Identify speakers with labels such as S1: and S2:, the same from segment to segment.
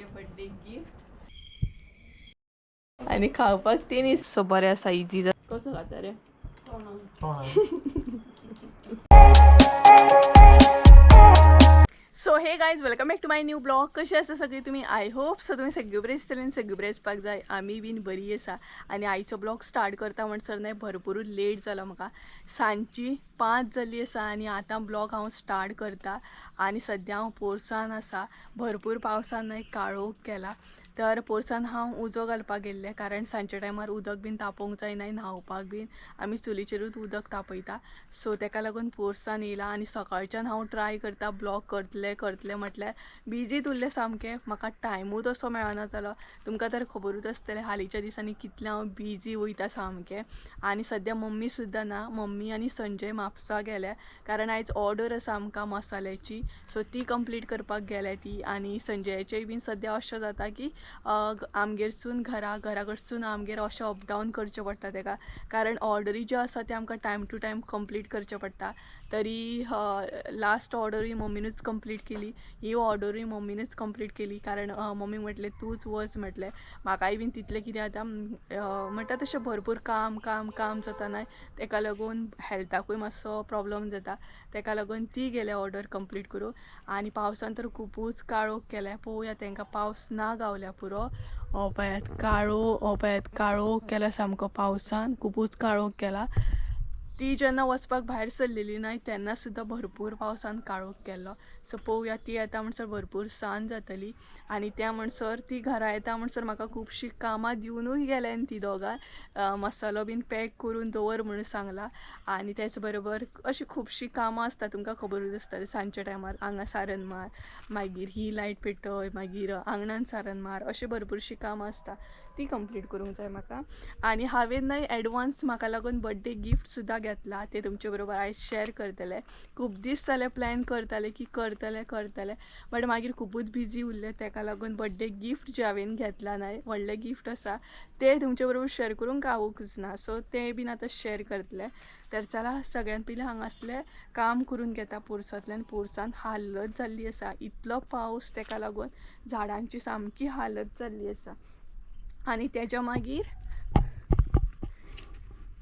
S1: म्हाजें birthday gift आनी खावपाक तेणी. सो बरें आसा, इजी. कसो खाता रे? So hey guys, welcome back to my new vlog. कशी आसा सगळी तुमी? I hope so तुमी सगळी बरी आसतली आनी सगळी बरी आसपाक जाय. आमी बीन बरी आसा. आनी आयचो ब्लॉग स्टार्ट करता म्हणसर न्हय भरपूरूच लेट जालो म्हाका. सांजची 5 जाल्ली आसा आनी आतां ब्लॉग हांव स्टार्ट करता. आनी सद्या हांव पोरसान आसा. भरपूर पावसान न्हय काळोख केला. तर पोरसान हांव उजो घालपाक गेल्लें, कारण सांजच्या टायमार उदक बीन तापोवंक जायना. न्हांवपाक बीन आमी चुलीचेरूच उदक तापयता. सो तेका लागून पोरसान येयला. आनी सकाळच्यान हांव ट्राय करता ब्लॉग करतलें करतलें म्हटल्यार बिजीत उरलें सामकें. म्हाका टायमूच असो मेळना जालो. तुमकां तर खबरूच आसतलें हालींच्या दिसांनी कितलें हांव बिजी वयता सामकें. आनी सद्या मम्मी सुद्दां ना. मम्मी आनी संजय म्हापसा गेल्या, कारण आयज ऑर्डर आसा आमकां मसाल्याची. सो ती कंप्लीट करपाक गेल्या ती. आनी संजयाचेय बीन सद्या अशें जाता की आमगेरसून घरा, घरा कडसून आमगेर अशें अप डावन करचें पडटा तेका, कारण ऑर्डरी ज्यो आसा त्यो आमकां टायम टू टायम कंप्लीट करचें पडटा. तरी लास्ट ऑर्डरूय मम्मीनूच कंप्लीट केली, ही ऑर्डरूय मम्मीनूच कंप्लीट केली, कारण मम्मी म्हटलें तूंच वच म्हटलें. म्हाकाय बीन तितलें कितें आतां म्हणटा तशें भरपूर काम काम काम जाता न्हय, तेका लागून हेल्थाकूय मातसो प्रॉब्लम जाता. तेका लागून ती गेल्या ऑर्डर कंप्लीट करूं. आनी पावसान तर खुबूच काळोख केल्या. पळोवया, तांकां पावस ना गावल्या पुरो. हो पळयात काळो, हो पळयात काळोख केला सामको. पावसान खुबूच काळोख केला. ती जेन्ना वचपाक भायर सरलेली न्हय तेन्ना सुद्दां भरपूर पावसान काळोख केल्लो. सो पळोवया, ती येता म्हणसर भरपूर सांज जातली. आनी त्या म्हणसर ती घरा येता म्हणसर म्हाका खुबशीं कामां दिवनूय गेल्यान ती दोगां. मसालो बीन पॅक करून दवर म्हणून सांगला. आनी तेच बरोबर अशीं खुबशीं कामां आसता, तुमकां खबरूच आसतलें. सांजच्या टायमार हांगा सारन मार, मागीर ही लायट पेटय, मागीर आंगणान सारन मार, अशीं भरपूरशीं कामां आसता, ती कंप्लीट करूंक जाय म्हाका. आनी हांवें न्हय एडवान्स म्हाका लागून बड्डे गिफ्ट सुद्दां घेतला, ते तुमचे बरोबर आयज शेअर करतले. खूब दीस जाले प्लॅन करताले की करतले करतले, बट मागीर खुबूच बिजी उरलें. तेका लागून बड्डे गिफ्ट जें हांवें घेतला न्हय, व्हडलें गिफ्ट आसा, तें तुमचे बरोबर शेअर करूंक गावूंकच ना. सो तें बीन आतां शेअर करतलें. तर चला, सगळ्यान पयलीं हांगासलें काम करून घेता पोरसांतल्यान. पोरसान हालत जाल्ली आसा. इतलो पावस, तेका लागून झाडांची सामकी हालत जाल्ली आसा. आनी तेज्या मागीर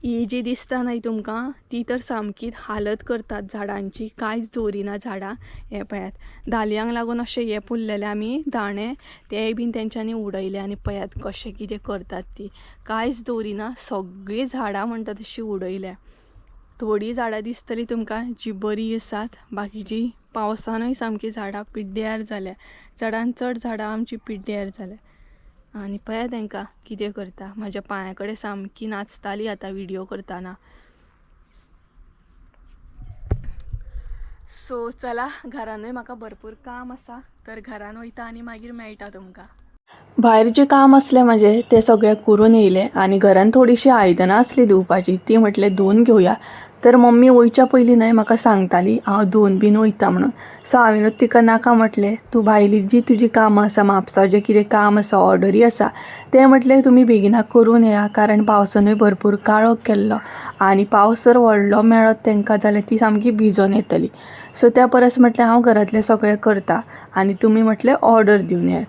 S1: ही जी दिसता न्हय तुमकां, ती तर सामकी हालत करतात झाडांची. कांयच दवरिना झाडां. हें पळयात, दालयांक लागून अशें हें पुरलेलें आमी दाणे, तेय बीन तेंच्यांनी उडयले. आनी पळयात कशें कितें करतात ती. कांयच दवरिना, सगळीं झाडां म्हणटा तशीं उडयल्या. थोडीं झाडां दिसतलीं तुमकां जी बरीं आसात, बाकीचीं पावसानूय सामकीं झाडां पिड्ड्यार जाल्या. चडान चड झाडां आमचीं पिड्ड्यार जाल्या. आनी पळया तांकां कितें करता. म्हाज्या पांया कडेन सामकी नाचताली आतां व्हिडियो करतना. सो चला, घरानूय म्हाका भरपूर काम आसा, तर घरान वयता आनी मागीर मेळटा तुमकां.
S2: भायर जें काम आसलें म्हाजें तें सगळें करून येयलें. आनी घरान थोडीशीं आयदनां आसलीं धुवपाचीं, ती म्हटलें धुवन घेवया. तर मम्मी वयच्या पयलीं न्हय म्हाका सांगताली हांव धुवन बीन वयता म्हणून. सो हांवेनूच तिका नाका म्हटलें, तूं भायली जी तुजी कामां आसा, म्हापसा जें कितें काम आसा, ऑर्डरी आसा, तें म्हटलें तुमी बेगिना करून येया, कारण पावसानूय भरपूर काळोख केल्लो आनी पावस जर व्हडलो मेळत तांकां जाल्यार ती सामकी भिजोन येतली. सो त्या परस म्हटलें हांव घरांतलें सगळें करता आनी तुमी म्हटलें ऑर्डर दिवन येयात.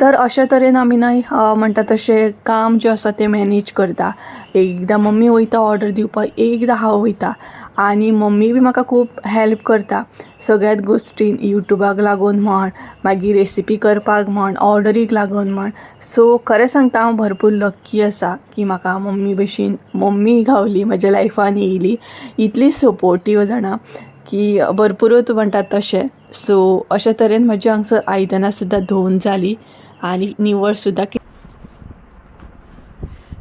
S2: तर अशे तरेन आमी न्हय म्हणटा तशें काम जें आसा तें मॅनेज करता. एकदां मम्मी वयता ऑर्डर दिवपाक, एकदां हांव वयता. आनी मम्मी बी म्हाका खूब हॅल्प करता सगळ्यात गोश्टीन, युट्यूबाक लागून म्हण, मागीर रेसिपी करपाक म्हण, ऑर्डरीक लागून म्हण. सो खरें सांगता, हांव भरपूर लक्की आसा की म्हाका मम्मी भशेन मम्मी गावली, म्हज्या लायफान येयली. इतली सपोर्टीव जाणा की भरपुरूच म्हणटात तशें. सो अशे तरेन म्हजी हांगसर आयदनां सुद्दां धुवन जालीं आनी निवळ सुद्दां.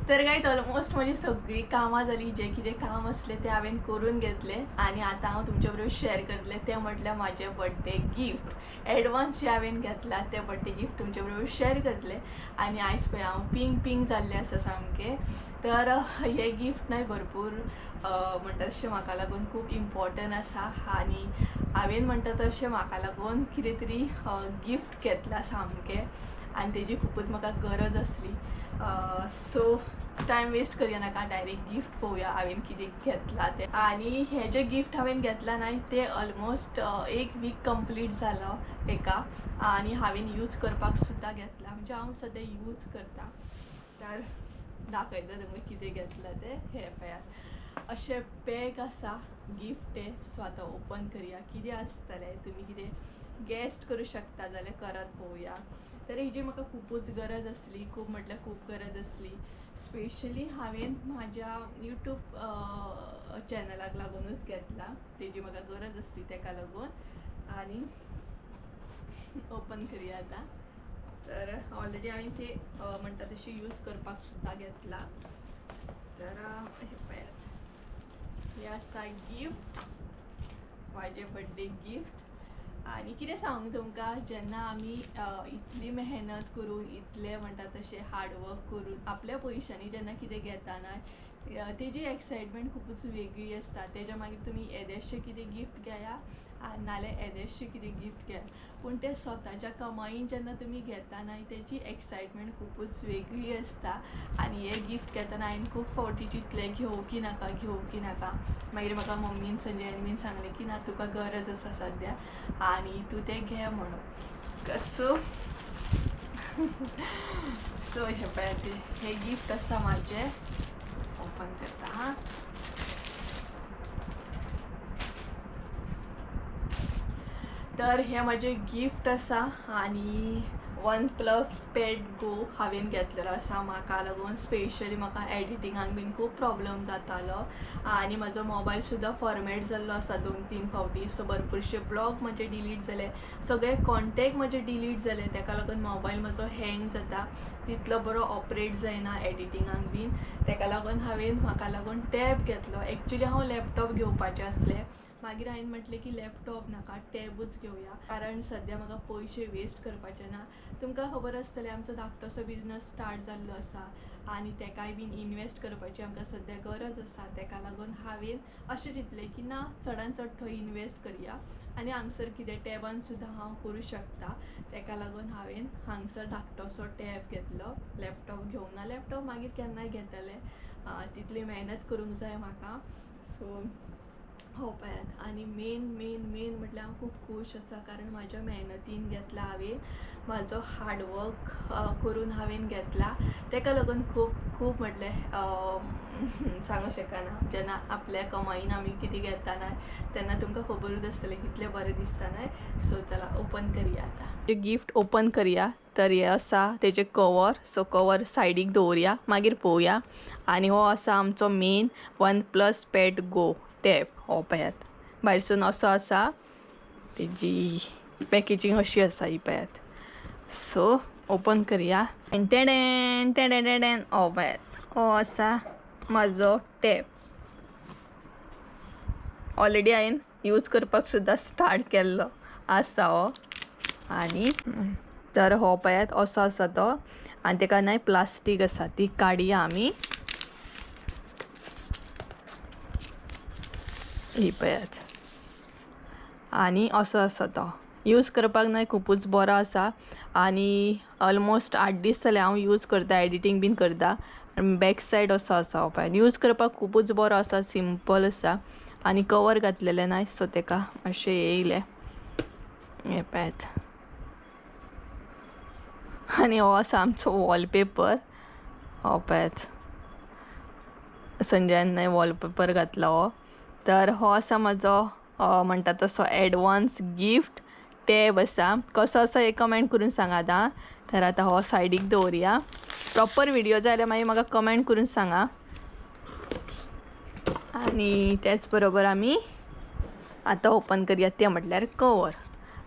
S1: तर गायज, ऑलमोस्ट म्हजी सगळीं कामां जालीं. जें कितें काम आसलें तें हांवें करून घेतलें. आनी आतां हांव तुमच्या बरोबर शेअर करतलें तें म्हटल्यार म्हाजें बड्डे गिफ्ट. एडवान्स जें हांवें घेतलां तें बड्डे गिफ्ट तुमच्या बरोबर शेअर करतलें. आनी आयज पळय हांव पिंक पिंक जाल्लें आसा सामकें. तर हें गिफ्ट न्हय भरपूर म्हणटा तशें म्हाका लागून खूब इम्पॉर्टंट आसा. आनी हांवें म्हणटा तशें म्हाका लागून कितें तरी गिफ्ट घेतलां सामकें. आनी तेजी खुबूच म्हाका गरज आसली. सो टायम वेस्ट करया नाका, डायरेक्ट गिफ्ट पळोवया हांवें कितें घेतलां तें. आनी हें जें गिफ्ट हांवें घेतलां न्हय तें ऑलमोस्ट एक वीक कंप्लीट जालो हेका आनी हांवें यूज करपाक सुद्दां घेतलां, म्हणजे हांव सद्या यूज करता. तर दाखयता तुमकां कितें घेतलां तें. हें पळयात, अशें पॅक आसा गिफ्ट तें. सो आतां ओपन करया, कितें आसतलें तुमी कितें गॅस्ट करूं शकता जाल्यार करात पळोवया. तर हेजी म्हाका खुबूच गरज आसली, खूब म्हटल्यार खूब गरज आसली. स्पेशली हांवें म्हाज्या यूट्यूब चॅनलाक लागूनच घेतला, तेजी म्हाका गरज आसली तेका लागून. आनी ओपन करया आतां. तर ऑलरेडी हांवें ते म्हणटा तशी यूज करपाक सुद्दां घेतला. तर हें पळयात, हें आसा गिफ्ट, म्हाजें बड्डे गिफ्ट. आनी कितें सांगू तुमकां, जेन्ना आमी इतली मेहनत करून, इतलें म्हणटा तशें हार्डवर्क करून आपल्या पयशांनी जेन्ना कितें घेता न्हय तेजी एक्सायटमेंट खुबूच वेगळी आसता. तेज्या मागीर तुमी येदेशें कितें गिफ्ट घेया नाल्यार येदेशें कितें गिफ्ट घेया, पूण तें स्वताच्या कमाईन जेन्ना तुमी घेता न्हय तेजी एक्सायटमेंट खुबूच वेगळी आसता. आनी हें गिफ्ट घेतना हांवें खूब फावटी चिंतलें घेवं की नाका, घेवं की नाका. मागीर म्हाका मम्मीन संजयान बीन सांगलें की ना, तुका गरज आसा सद्या आनी तूं तें घे म्हणून. सो सो हें पळयात, तें हें गिफ्ट आसा म्हाजें. ओपन करता हां. तर हें म्हाजें गिफ्ट आसा आनी वन प्लस पॅड गो हांवें घेतलेलो आसा. म्हाका लागून स्पेशली म्हाका एडिटिंगाक बीन खूब प्रॉब्लम जातालो आनी म्हाजो मोबायल सुद्दां फॉर्मेट जाल्लो आसा 2-3 फावटी. सो भरपूरशे ब्लॉग म्हजे डिलीट जाले, सगळे कॉन्टेक्ट म्हजे डिलीट जाले, तेका लागून मोबायल म्हजो हँग जाता, तितलो बरो ऑपरेट जायना एडिटिंगाक बीन. तेका लागून हांवें म्हाका लागून टॅब घेतलो. एक्चुली हांव लॅपटॉप घेवपाचें आसलें, मागीर हांवें म्हटलें की लॅपटॉप नाका, टॅबूच घेवया, कारण सद्या म्हाका पयशे वेस्ट करपाचे ना. तुमकां खबर आसतलें आमचो धाकटोसो बिजनस स्टार्ट जाल्लो आसा आनी तेकाय बीन इनवेस्ट करपाची आमकां सद्या गरज आसा. तेका लागून हांवें अशें चिंतलें की ना, चडान चड थंय इनवेस्ट करया आनी हांगसर कितें टॅबान सुद्दां हांव करूं शकता. तेका लागून हांवें हांगसर धाकटोसो टॅब घेतलो. लॅपटॉप घेवंक ना, लॅपटॉप मागीर केन्नाय घेतलें, तितली मेहनत करूंक जाय म्हाका. सो हो पळयात. आनी मेन मेन मेन म्हटल्यार हांव खूब खूश आसा, कारण म्हाज्या मेहनतीन घेतला हांवें, म्हाजो हार्डवर्क करून हांवें घेतला. तेका लागून खूब खूब म्हटलें सांगू शकना. जेन्ना आपल्या कमाईन आमी कितें घेता न्हय तेन्ना तुमकां खबरूच आसतलें कितलें बरें दिसता न्हय. सो चला ओपन करया आतां गिफ्ट ओपन करया. तर हें आसा तेजें कवर. सो कवर सायडीक दवरया, मागीर पळोवया. आनी हो आसा आमचो main OnePlus Pad Go tab. हो पळयात, भायरसून असो आसा, तेजी पॅकेजींग अशी आसा ही पळयात. सो ओपन करया. टेडेन टेडेन टेडेन. हो पळयात, हो आसा म्हाजो टॅब. ऑलरेडी हांवें यूज करपाक सुद्दां स्टार्ट केल्लो आसा हो. आनी तर हो पळयात असो आसा तो. आनी तेका न्हय प्लास्टीक आसा, ती काडया आमी. ही पळयात, आनी असो आसा तो. यूज करपाक न्हय खुबूच बरो आसा आनी ऑलमोस्ट 8 दीस जाले हांव यूज करता, एडिटींग बीन करता. बॅक सायड असो आसा हो पळयात. यूज करपाक खुबूच बरो आसा, सिंपल आसा. आनी कवर घातलेलें न्हय, सो तेका मातशें येयलें. हें पळयात. आनी हो आसा आमचो वॉलपेपर. हो पळयात, संजयान न्हय वॉलपेपर घातला हो. तर हो आसा म्हाजो म्हणटा तसो एडवान्स गिफ्ट टॅब आसा. कसो आसा हें कमेंट करून सांगात आं. तर आतां हो सायडीक दवरया. प्रॉपर व्हिडियो जाय जाल्यार मागीर म्हाका कमेंट करून सांगा. आनी तेच बरोबर आमी आतां ओपन करया तें म्हटल्यार कवर.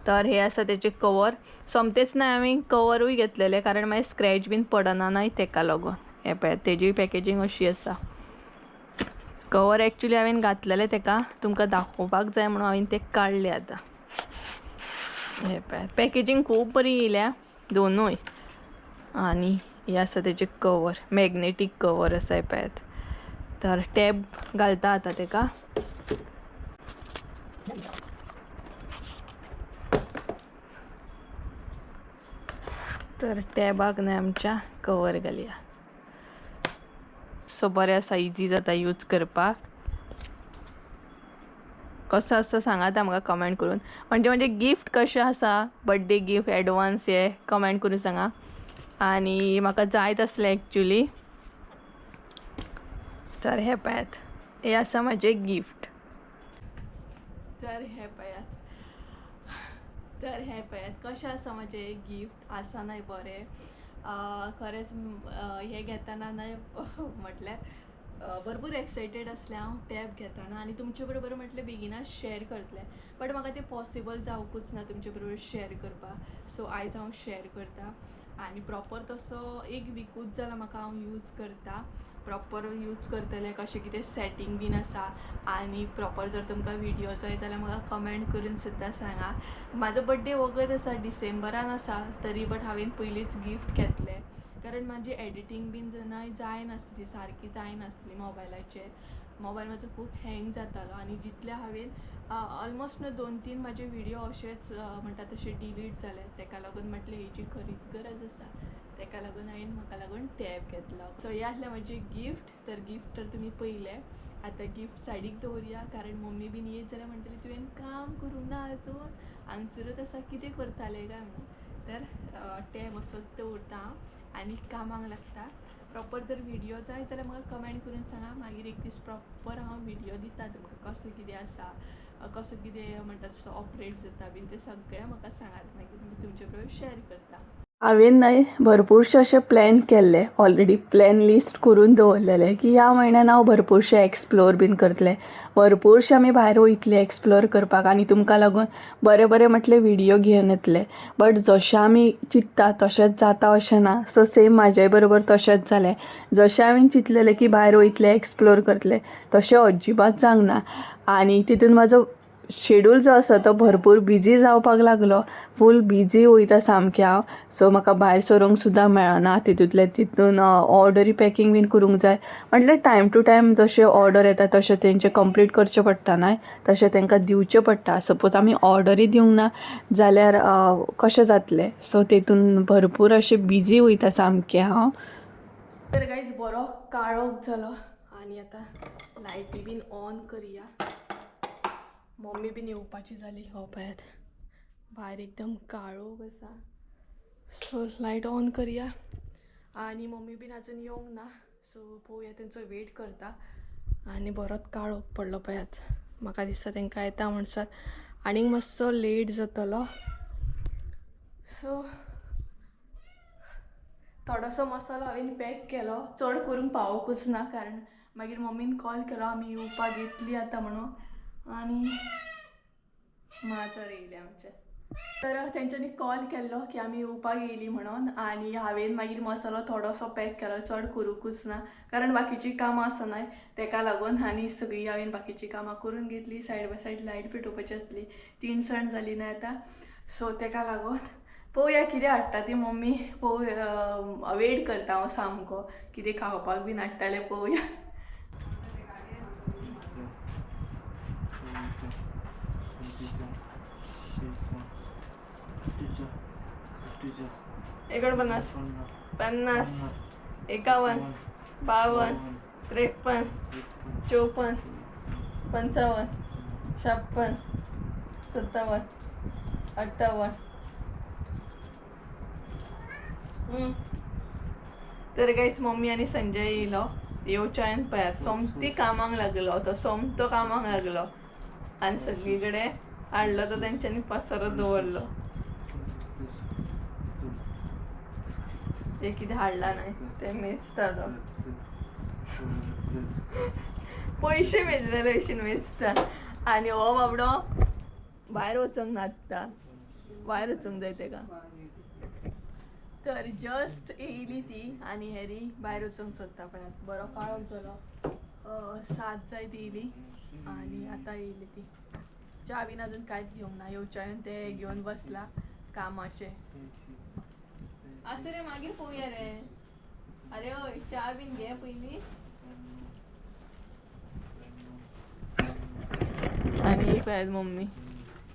S1: तर हे आसा तेजें कवर. सोमतेच न्हय हांवें कवरूय घेतलेलें, कारण मागीर स्क्रॅच बीन पडना न्हय तेका लागून. हें पळयात, तेजी पॅकेजींग अशी आसा. कवर एक्चुली हांवें घातलेलें तेका, तुमकां दाखोवपाक जाय म्हणून हांवें तें काडलें आतां. हें पळयात, पॅकेजींग खूब बरी येयल्या दोनूय. आनी हें आसा तेजें कवर, मॅग्नेटीक कवर आसा हें पळयात. तर टॅब घालता आतां तेका. तर टॅबाक न्हय आमच्या कवर घालया. सो बरें आसा, इजी जाता यूज करपाक. कसो आसा सांगात म्हाका कमेंट करून. म्हणजे म्हणजे गिफ्ट कशें आसा, बड्डे गिफ्ट एडवान्स हे कमेंट करून सांगा. आनी म्हाका जायत आसलें एक्चुली. तर हे पळयात, हे आसा म्हाजें गिफ्ट. तर हे पळयात, तर हे पळयात कशें आसा म्हाजें गिफ्ट. आसा न्हय बरें. खरेंच हें घेतना न्हय म्हटल्यार भरपूर एक्सायटेड आसलें हांव टॅब घेतना आनी तुमचे बरोबर म्हटलें बेगिनाच शेअर करतलें, बट म्हाका तें पॉसिबल जावंकूच ना तुमचे बरोबर शेअर करपाक. सो आयज हांव शेअर करता. आनी प्रॉपर तसो एक विकूच जाला म्हाका हांव यूज करता. प्रॉपर यूज करतलें, कशें कितें सेटींग बीन आसा. आनी प्रॉपर जर तुमकां व्हिडियो जाय जाल्यार म्हाका कमेंट करून सुद्दां सांगा. म्हाजो बड्डे वगत आसा, डिसेंबरान आसा तरी, बट हांवें पयलींच गिफ्ट घेतलें कारण म्हाजी एडिटींग बीन जेन्ना जायनासली, सारकी जायनासली मोबायलाचेर. मोबायल म्हाजो खूब हँग जातालो आनी जितले हांवें ऑलमोस्ट न्हू 2-3 म्हाजे व्हिडियो अशेच म्हणटा तशे डिलीट जाले. तेका लागून म्हटलें हेजी खरीच गरज आसा, तेका लागून हांवें म्हाका लागून टॅब घेतलो. सो हें आसलें म्हाजें गिफ्ट. तर गिफ्ट तर तुमी पयलें, आतां गिफ्ट सायडीक दवरया कारण मम्मी बीन येत जाल्यार म्हणटली तुवें काम करूंक ना अजून, हांगसरूच आसा कितें करतालें काय म्हणून. तर टॅब असोच दवरता हांव आनी कामाक लागता. प्रॉपर जर व्हिडियो जाय जाल्यार म्हाका कमेंट करून सांगा, मागीर एक दीस प्रॉपर हांव व्हिडियो दिता तुमकां कसो कितें आसा, कसो कितें म्हणटा तसो ऑपरेट जाता बीन तें सगळें म्हाका सांगात, मागीर मी तुमचे बरोबर शेअर करता.
S2: हांवें न्हय भरपूरशे अशे प्लॅन केल्ले, ऑलरेडी प्लॅन लिस्ट करून दवरलेले की ह्या म्हयन्यान हांव भरपूरशे एक्सप्लोर बीन करतलें, भरपूरशे आमी भायर वयतले एक्सप्लोर करपाक आनी तुमकां लागून बरे बरे म्हटले व्हिडियो घेवन येतले. बट जशें आमी चिंत्ता तशेंच जाता अशें ना. सो सेम म्हाज्याय बरोबर तशेंच जालें. जशें हांवें चिंतलेलें की भायर वयतले एक्सप्लोर करतले तशें अजिबात जावंक ना. आनी तितून म्हाजो शेड्यूल जो आसा तो भरपूर बिजी जावपाक लागलो, फूल बिजी वयता सामकें हांव. सो म्हाका भायर सरूंक सुद्दां मेळना. तितूंतले तितून ऑर्डरी पॅकींग बीन करूंक जाय म्हटल्यार टायम टू टायम जशें ऑर्डर येता तशें तेंचें कंप्लीट करचें पडटा न्हय, तशें तांकां दिवचें पडटा. सपोज आमी ऑर्डरी दिवंक ना जाल्यार कशें जातलें. सो तितून भरपूर अशें बिजी वयता सामकें हांव.
S1: तर गायज बरो काळोख जालो आनी आतां लायटी बीन ऑन करया. मम्मी बीन येवपाची जाली. हो पळयात भायर एकदम काळोख आसा. सो लायट ऑन करया. आनी मम्मी बीन अजून येवंक ना, सो पळोवया तेंचो वेट करता. आनी बरोच काळोख पडलो पळयात. म्हाका दिसता तेंकां येता म्हणसर आनीक मातसो लेट जातलो. सो थोडोसो मसालो हांवें पॅक केलो, चड करूंक पावोकूच ना कारण मागीर मम्मीन कॉल केलो आमी येवपाक येतली आतां म्हणून. आनी माजर येयलें आमचें. तर तेंच्यांनी कॉल केल्लो की आमी येवपाक येयली म्हणून आनी हांवें मागीर मसालो थोडोसो पॅक केलो, चड करूंकूच ना कारण बाकीचीं कामां आसा न्हय तेका लागून. आनी सगळीं हांवें बाकीचीं कामां करून घेतली. सायड बाय सायड लायट पेटोवपाची आसली, तिनसांज जाली न्हय आतां. सो तेका लागून पळोवया कितें हाडटा ती मम्मी. पळोवया, वेट करता हांव सामको कितें खावपाक बीन हाडटालें पळोवया. 49, 50, 51, 52, 53, 54, 55, 56, 57, 58. तर गायज मम्मी आनी संजय येयलो येवच्यान पळयात सोमती कामाक लागलो तो, सोमतो कामाक लागलो आनी सगळी कडेन हाडलो तो तेंच्यांनी पसरो दवरलो. ते कितें हाडला न्हय तें मेजता तो, पयशे मेजलेले भशेन मेजता. आनी हो बाबडो भायर वचोंक नाचता, भायर वचूंक जाय तेका. तर जस्ट येयली ती आनी हेरी भायर वचूंक सोदता पळयात. बरो काळोख जालो, 7 जायत येयली आनी आतां येयली ती. च्या बीन अजून कांयच घेवंक ना, येवच्यान ते घेवन बसला कामाचें. आसूं रे मागीर पळोवया रे. अरे हय च्या बीन घे पयलीं. आनी पळयात मम्मी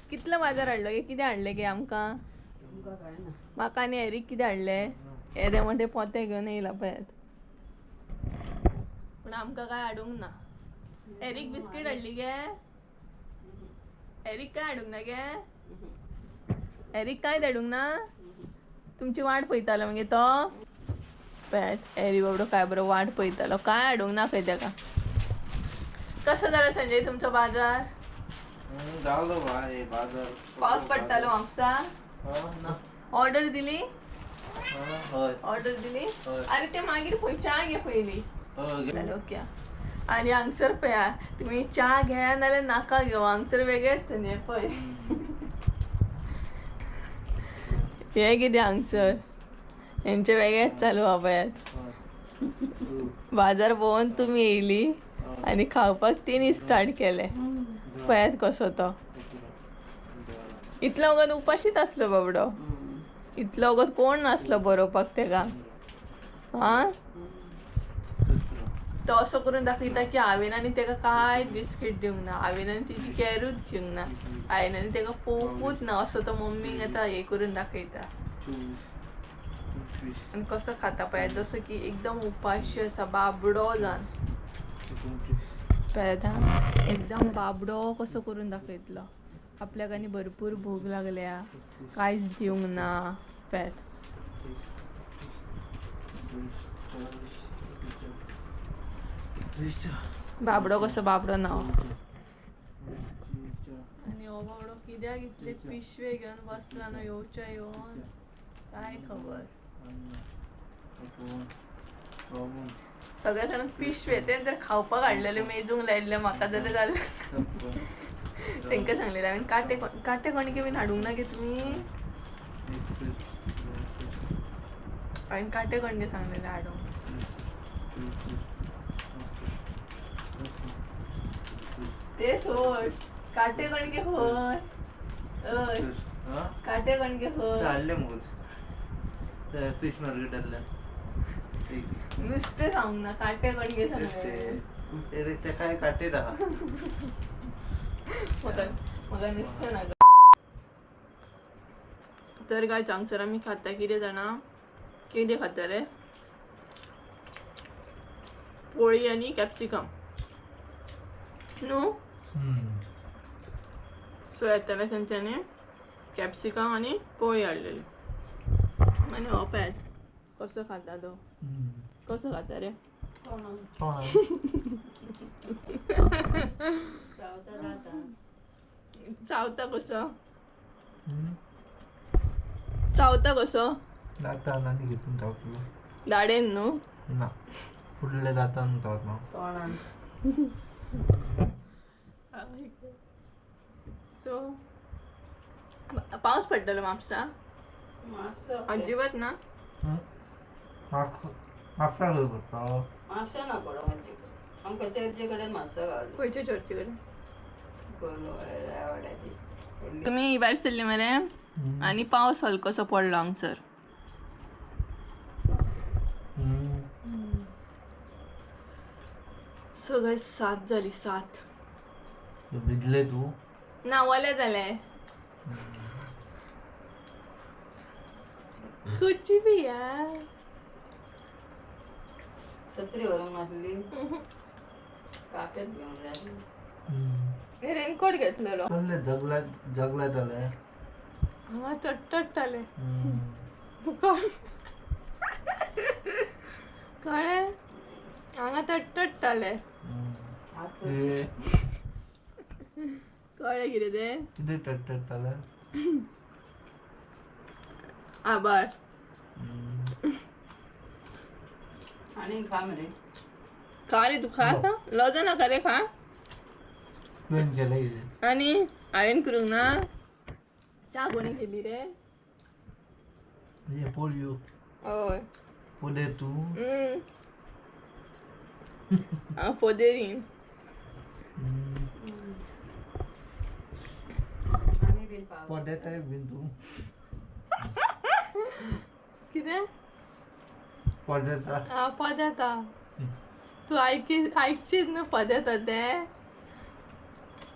S1: कितलो बाजार हाडलो गे, कितें हाडलें गे आमकां?
S3: तुमकां काय ना.
S1: म्हाका आनी एरीक कितें हाडलें, येदे मोठे पोते घेवन येयला पळयात, पूण आमकां कांय हाडूंक ना. एरीक बिस्कीट हाडली गे? एरीक काय हाडूंक ना गे? एरीक कांय हाडूंक ना? तुमची वाट पळयतालो मागीर तो. पळयात एरी बाबडो काय बरो वाट पळयतालो, काय हाडूंक ना खंय तेका. कसो जालो संजय तुमचो बाजार?
S4: जालो बाय बाजार.
S1: पावस पडटालो म्हापसा?
S4: ना.
S1: ऑर्डर दिली?
S4: हय.
S1: ऑर्डर दिली?
S4: हय.
S1: अरे ते मागीर पळय, च्या घे पयली.
S4: हय.
S1: ओके. आनी हांगसर पळया, तुमी च्या घेया नाल्यार नाका घेवं, हांगसर वेगळेच न्ही पळय हें कितें हांगसर हेंचें वेगळेंच चालू आहा पळयात. बाजार भोंवन तुमी येयली आनी खावपाक तेणी स्टार्ट केलें. पळयात कसो तो इतलो वगत उपाशीत आसलो बाबडो. इतलो वगत कोण नासलो बरोवपाक तेका. आं, तो असो करून दाखयता की हांवें आनी तेका कांय बिस्कीट दिवंक ना, हांवें आनी तिची कॅरूच घेवंक ना, हांवें आनी तेका पळोवपूच ना, असो तो मम्मीक आतां हें करून दाखयता. आनी कसो खाता पळयात, जसो की एकदम उपाशी आसा बाबडो जावन. पळयात आं, एकदम बाबडो कसो करून दाखयतलो आपल्याक. आनी भरपूर भूक लागल्या, कांयच दिवंक ना. पळयात. बाबडो कसो बाबडो ना हो. आनी हो बाबडो कित्याक इतले पिशवे घेवन बसला न्हू येवच्या येवन काय खबर. सगळे जाण पिशवे ते तर खावपाक हाडलेले, मेजूंक लायिल्ले म्हाका जाल्यार जालें. तेंकां सांगलेलें हांवें, काटे काटे कणके बीन हाडूंक ना गे तुमी? हांवें काटे कणके सांगलेले हाडूंक. ते सोड, काटे कणके खंय? हय, काटे कणके खंय?
S4: हाडले मुगो फिश मार्केटांतल्यान.
S1: नुस्तें सांगूंक ना, काटे कणके सांगलेले.
S4: ते ते काय काटे आहा.
S1: म्हाका म्हाका नुस्तें नाका. तर काय हांगसर आमी खाता कितें जाणा, कितें खातले? पोळी आनी कॅप्सिकम न्हू? सो येताले तेंच्यांनी कॅप्सिकम आनी पोळी हाडलेली. आनी हो पळयात कसो खाता तो. कसो खाता रे?
S3: चावता जाता.
S1: चावता कसो? चावता कसो?
S4: दातान आनी घेतून चावतलो.
S1: दाडेन न्हू?
S4: ना, फुडले दातान चावतलो.
S3: तोंडान.
S1: सो पावस पडटलो म्हापसा?
S3: मातसो.
S1: अजिबात ना.
S4: म्हापसा खंय पडटा?
S3: म्हापसा ना पडो आमचे, आमकां चर्चे कडेन मातसो गावलो.
S1: खंयच्या चर्ची कडेन?
S3: रायवाड्याची.
S1: तुमी भायर सरली मरे आनी पावस हलकोसो पडलो हांगसर. सगळे 7 जाली, 7.
S4: भिजले तू?
S1: ना, वले जाले. कुची बी यार.
S3: सत्री व्हरूंक नासली, कापेत घेवंक जाय.
S1: रेनकोट घेतलेलो.
S4: कसले जगला जगला जाले.
S1: हांगा चटचट्टाले. कळ्ळें? हांगा तटतट्टाले. कळ्ळें कितें तें?
S4: कितें टटटटाले?
S1: आबाळ.
S3: आनी खा मरे.
S1: खा रे तूं, खा खा, लजो नाका रे, खा.
S4: तुवें केलें कितें?
S1: आनी हांवें करूंक ना. च्या कोणी केली रे?
S4: हे पोळयो.
S1: हय.
S4: पोले तूं.
S1: हांव पोदेरीन.
S3: आमी बीन पाव.
S4: पोटेटाय बीन तूं.
S1: कितें?
S4: पोटेटा.
S1: आं, पदेता तूं. आयकशीत न्हू पदेता तें.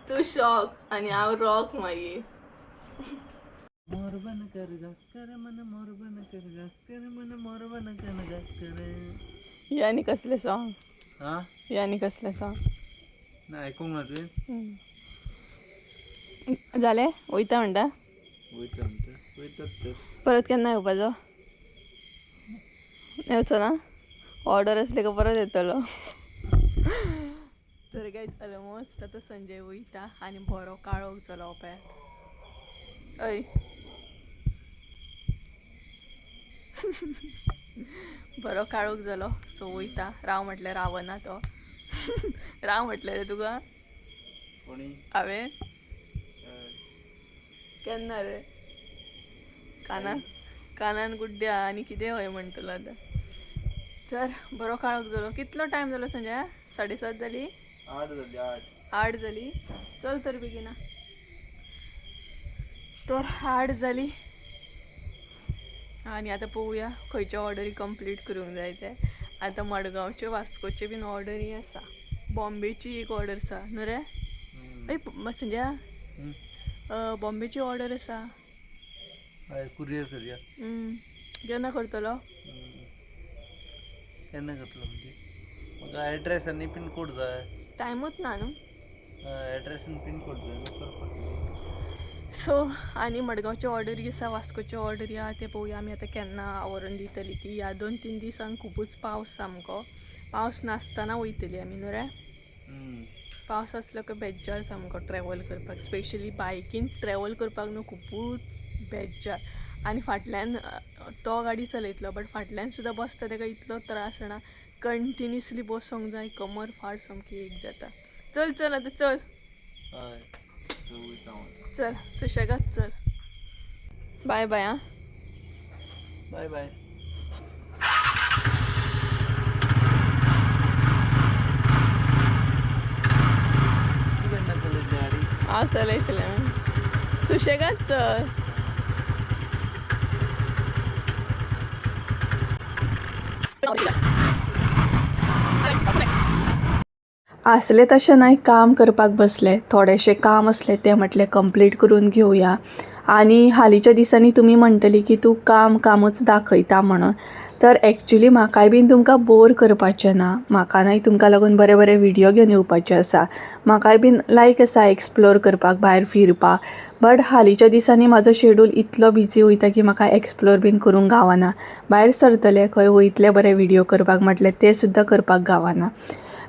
S1: तूं शॉक आनी हांव रॉक मागीर.
S4: मोर बन कर घास कर मन मोर बन कर घास कर मन मोर बन कर घास कर.
S1: हे आनी कसलें सॉंग?
S4: हा.
S1: हे आनी कसलें सॉंग?
S4: ना, आयकूंक ना तुवें?
S1: जालें, वयता म्हणटा?
S4: वयता म्हणटा, वयतात तर.
S1: परत केन्ना येवपाचो? येवचो ना? ऑर्डर आसली काय परत येतलो. तर गायज, ऑलमोस्ट आतां संजय वयता आनी बरो काळोख जालो पळयात. हय, बरो काळोख जालो. सो वयता. राव म्हटल्यार रावना तो. राव म्हटलें रे तुका.
S4: कोणी?
S1: हांवें. केन्ना रे? कानान कानान गुड्ड्या आनी कितें हय म्हणटलो आतां. तर बरो काळोख जालो. कितलो टायम जालो संजय? 7:30 जाली?
S4: 8 जाली, 8.
S1: 8 जाली. चल तर बेगिना. तर 8 जाली आनी आतां पळोवया खंयच्यो ऑर्डरी कंप्लीट करूंक जाय ते. आतां मडगांवच्यो, वास्कोच्यो बीन ऑर्डरी आसा. बॉम्बेची एक ऑर्डर आसा न्हू रे? हय संजय, बॉम्बेची ऑर्डर आसा.
S4: हय, कुरियर करया.
S1: केन्ना करतलो?
S4: केन्ना करतलो म्हणजे म्हाका एड्रेस आनी पिनकोड जाय.
S1: टायमूच ना न्हू.
S4: एड्रेस आनी पिनकोड जाय, मागीर करपाक.
S1: सो आनी मडगांवच्यो ऑर्डरी आसा, वास्कोच्यो ऑर्डरी आहा, ते पळोवया आमी आतां केन्ना व्हरून दितली ती. ह्या 2-3 दिसांक खुबूच पावस सामको. पावस नासतना वयतली आमी न्हू रे? पावस आसलो काय बेजार सामको ट्रॅवल करपाक. स्पेशली बायकीन ट्रॅवल करपाक न्हू खुबूच बेजार. आनी फाटल्यान तो गाडी चलयतलो, बट फाटल्यान सुद्दां बसता तेका इतलो त्रास जाणा. कंटिन्युअसली बसोंक जाय, कमर फाट सामकी एक जाता. चल चल आतां चल.
S4: हय, वयता हांव.
S1: चल सुशेगाद चल. बाय बाय. आं.
S4: बाय बाय. तूं केन्ना चलयतली गाडी?
S1: हांव चलयतलें, सुशेगाद चल.
S2: आसलें तशें न्हय, काम करपाक बसलें. थोडेशें काम आसलें तें म्हटलें कंप्लीट करून घेवया. आनी हालींच्या दिसांनी तुमी म्हणटली की तूं काम कामूच दाखयता म्हणून. तर एक्चुली म्हाकाय बीन तुमकां बोर करपाचें ना. म्हाका न्हय तुमकां लागून बरे बरे विडियो घेवन येवपाचे आसा. म्हाकाय बीन लायक आसा एक्सप्लोर करपाक, भायर फिरपाक. बट हालींच्या दिसांनी म्हाजो शेड्यूल इतलो बिजी वयता की म्हाका एक्सप्लोर बीन करूंक गावना. भायर सरतलें, खंय वयतलें बरें विडियो करपाक म्हटलें, तें सुद्दां करपाक गावना.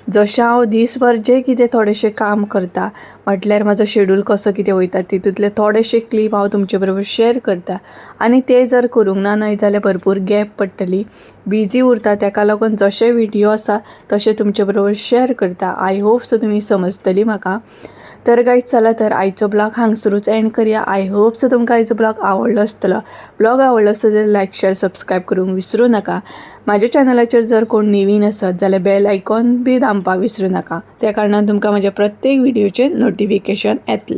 S2: जशें हांव दीसभर जें कितें थोडेशें काम करता, म्हटल्यार म्हाजो शेड्यूल कसो कितें वयता, तितूंतले थोडेशे क्लीप हांव तुमचे बरोबर शेर करता. आनी ते जर करूंक ना न्हय जाल्यार भरपूर गॅप पडटली. बिजी उरता, तेका लागून जशे विडियो आसा तशे तुमचे बरोबर शेर करता. I hope so तुमी समजतली म्हाका. तर गायज, चला तर आयचो ब्लॉग हांगसरूच एंड करया. I hope so तुमकां आयचो ब्लॉग आवडलो आसतलो. ब्लॉग आवडलो आसतो जाल्यार लायक, शेर, सबस्क्रायब करूंक विसरूं नाका. म्हाज्या चॅनलाचेर जर कोण नवीन आसत जाल्यार बेल आयकॉन बी दामपाक विसरूं नाका. त्या कारणान तुमकां म्हाज्या प्रत्येक विडियोचें नोटिफिकेशन येतलें.